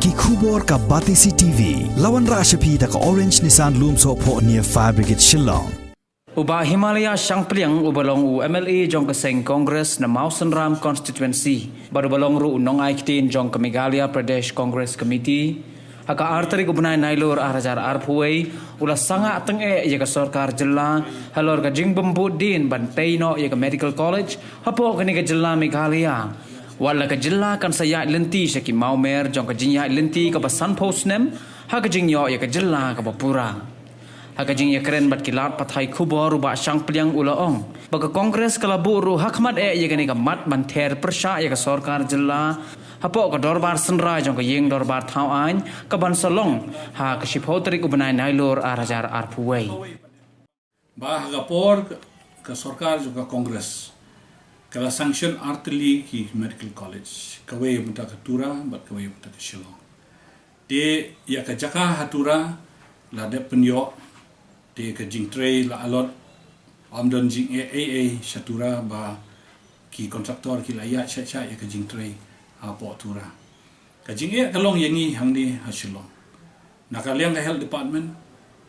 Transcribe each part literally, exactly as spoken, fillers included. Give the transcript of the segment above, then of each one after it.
Ki khubor ka Batesi T V. La wanrah sha phi da ka Orange Nissan Lumsohphoh near Fire Brigade Shillong. U Bah Himalaya Shangpliang uba long u M L A jong ka seng Congress na Mawsynram Constituency bad uba long ruh u nongai ktien jong ka Meghalaya Pradesh Congress Committee, ha ka ar tarik u bnai Nailur ar hajar arphew wei u la sangah tyngeh ïa ka sorkar jylla halor ka jingbymbud dien ban tei noh ïa ka Medical College hapoh kane ka jylla Meghalaya. Wat la ka jylla kan sa ïaid lynti sha ki mawmer jong ka jingïaid lynti kaba sanphew snem ha ka jingïoh ïa ka jylla kaba pura. Ha ka jingïakren bad ki lad pathai khubor, u Bah Shangpliang u la ong ba ka Congress ka la buh ruh ha khmat eh ïa kane ka mat ban ther pyrshah ïa ka sorkar jylla hapoh ka dorbar synrai jong ka ïing dorbar thaw aiñ kaban sa long ha ka shiphew tarik u bnai Nailur ar hajar arphew wei. Ba ha ka por ka, ka sorkar jong ka Congress ka la sanction ar tylli ki medical college, kawei mynta ka Tura bad kawei mynta ka Shillong. Te ïa ka jaka ha Tura la dep pynïoh, te ka jingtrei la alot, ym don jingeh ei ei sha Tura ba ki contractor ki la ïaid shait shait ïa ka jingtrei hapoh Tura. Ka jingeh ka long ïa ngi hangne ha Shillong. Na ka liang ka health department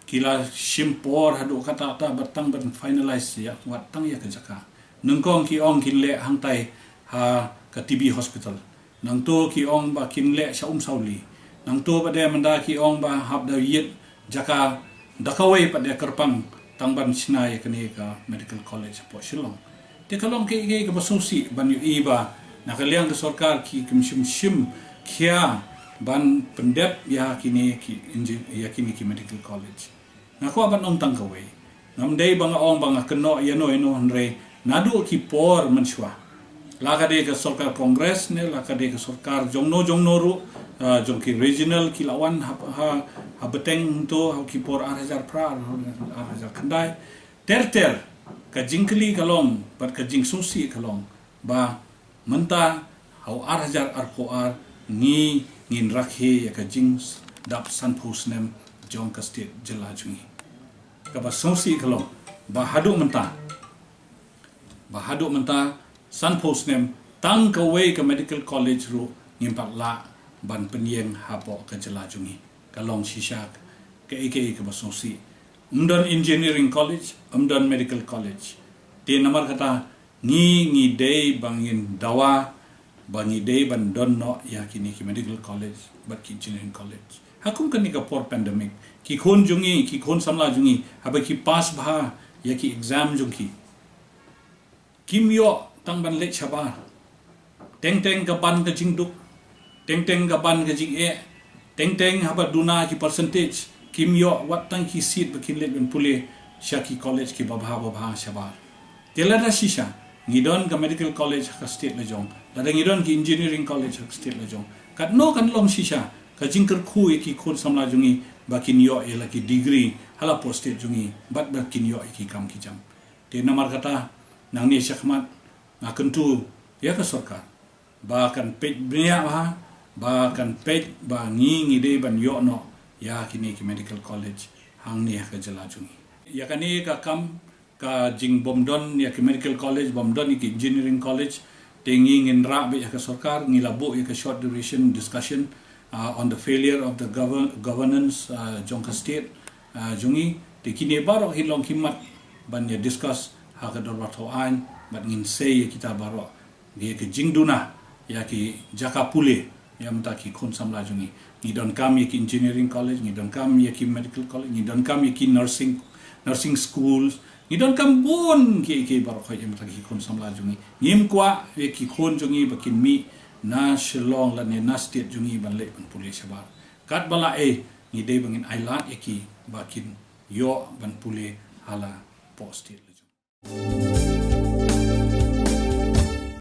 ki la shim por haduh katta katta bad tang ban finalize ïa wat tang ïa ka jaka. Nyngkong ki ong kin leh hangtai ha ka T B hospital. Nangto ki ong ba kin leh sha Umsawli. Nangto ba dei mynta ki ong ba hap da ïit jaka da kawei pat da kyrpang tang ban shna ïa kane ka medical college hapoh Shillong. Te ka long kaei kaei kaba sngewsih ban ïohi ba na ka liang ka sorkar ki kim shim shim khia ban pyndep ïa kine ki engi-, ïa kine ki medical college. Nga kwah ban ong tang kawei. Ngam dei ba nga ong ba nga kynnoh ïano ïano, hynrei naduh ki por mynshuwa, la ka dei ka sorkar Congress ne la ka dei ka sorkar jongno jongno ruh, ah, jong ki regional ki la wan ha, ha, ha bteng hangto ha ki por ar hajar phra, ar hajar khyndai. Ter ter ka jingkylli ka long bad ka jingsngewsih ka long ba mynta ha u ar hajar arphew ar ngi ngin rakhe ïa ka jingdap sanphew snem jong ka state jylla jong ngi. Kaba sngewsih ka long ba haduh mynta, ba haduh mynta sanphew snem tang kawei ka medical college ruh ngim pat lah ban pynïeng hapoh ka jylla jong ngi. Ka long shisha kaei kaei kaba sngewsih. Ym don engineering college, ym don medical college. Te namar kata ngi, ngi dei ba ngin dawa ba ngi dei ban don noh ïa kine ki medical college bad ki engineering college. Ha kum kane ka por pandemic, ki khun jong ngi, ki khun samla jong ngi, haba ki pass bha ïa ki exam jong ki, kim ïoh tang ban leit shabar. Teng teng ka ban ka jingduk, teng teng ka ban ka jingeh, teng teng haba duna ki percentage, kim ïoh wat tang ki seat ba kin leit ban pule sha ki college kiba bha ba bha shabar. Te lada shisha ngi don ka medical college ha ka state la jong, lada ngi don ki engineering college ha ka state la jong, katno kan long shisha ka jingkyrkhu ïa ki khun samla jong ngi ba kin ïoh ïa la ki degree ha la poh state jong ngi bad ba kin ïoh ïa ki kam ki jam. Te namar kata, nangne shakhmat nga kyntu ïa ka sorkar ba kan peit bniah bha, ba kan peit ba ngi, ngi dei ban ïoh noh ïa kine ki medical college hangne ha ka jylla jong ngi. Ïa kane ka kam ka jingbym don ïa ki medical college, bym don ïa ki engineering college, te ngi ngin rah beit ïa ka sorkar, ngi la buh ïa ka short duration discussion, uh, on the failure of the govern-, governance, uh, jong ka state, uh, jong ngi. Te kine baroh ki long ki mat ban ïa discuss ha ka dorbar thaw aiñ bad ngin sei ïa kita baroh. Ïa ka jingduna ïa ki jaka pule ïa mynta ki khun samla jong ngi. Ngi donkam ïa ki engineering college, ngi donkam ïa ki medical college, ngi donkam ïa ki nursing, nursing schools, ngi donkam bun ki, ki baroh khoit ïa mynta ki khun samla jong ngi. Ngim kwah ïa ki khun jong ngi ba kin mih na Shillong lane na state jong ngi ban leit ban pule shabar. Katba lah ei, ngi dei ba ngin ailad ïa ki ba kin ïoh ban pule ha la poh state la jong.